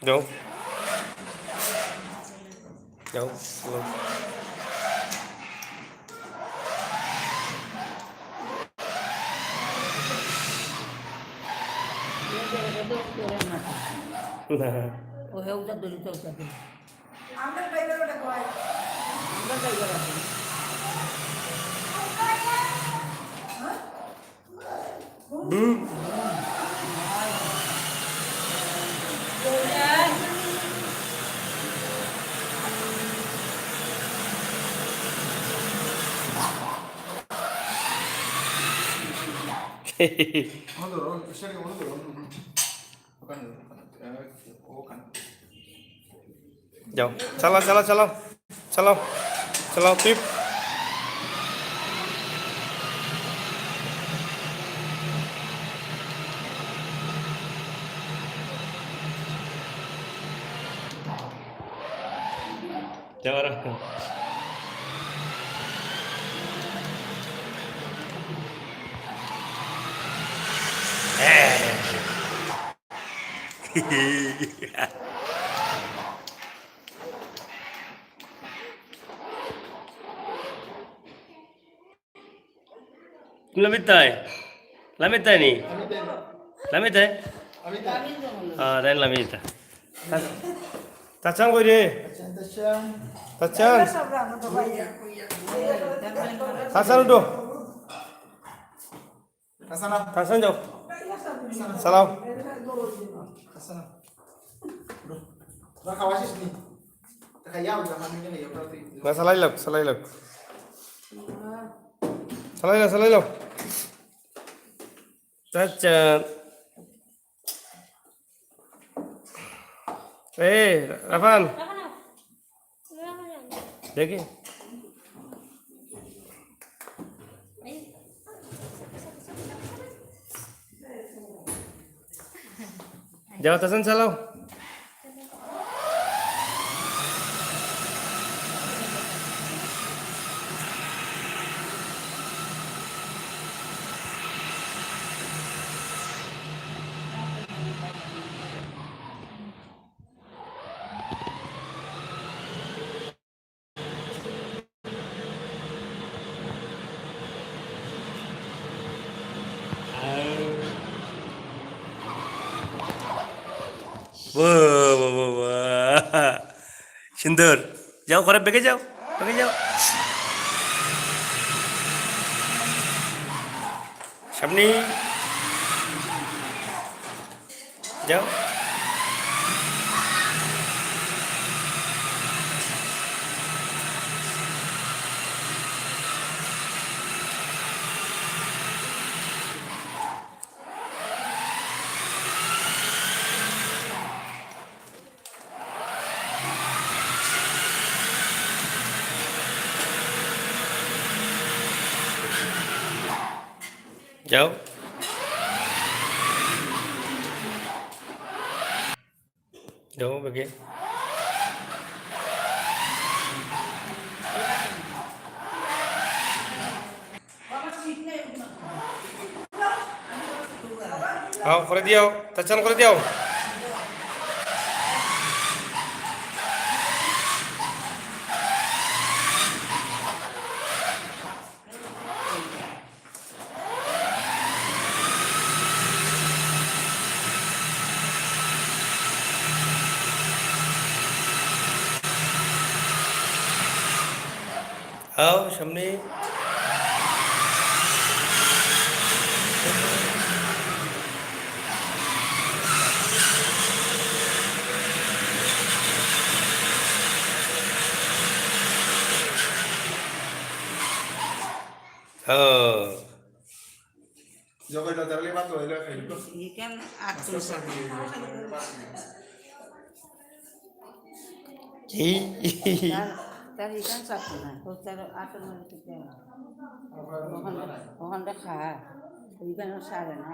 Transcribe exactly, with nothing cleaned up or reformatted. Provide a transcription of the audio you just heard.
যাও। যাও, চলো। না। হুম। যাও, চালাও, চালাও, চালাও। চালাও, চালাও, টিপ। যাও, রাখো। Lamit tay. Lamit tay ni. Lamit tay. Ah, dan lamit tay. Tachan koi re? Tachan. Tachan udo. Tachan যাও। চালাও। না, চালাই লক, চালাই লক। চালাই লও, চালাই লও। আচ্ছা। এ, রাফান। দেখি। যাও, তাসান চালাও। বাহ, বাহ, বাহ, বাহ। সুন্দর। যাও, ঘরে বেগে যাও, বেগে যাও। সামনে। যাও। যাও। যাও, বেগে। আও, করে দিয়াও, তাচান করে দিয়াও। আও, সামনে। ও। ইখান আটত্রিশ। কি? তার, তার ইখান চাপ না, তো তার আটর মধ্যে তো দেওয়া। ওখান, ওখানটা খা, ওইখানে সাড়ে না।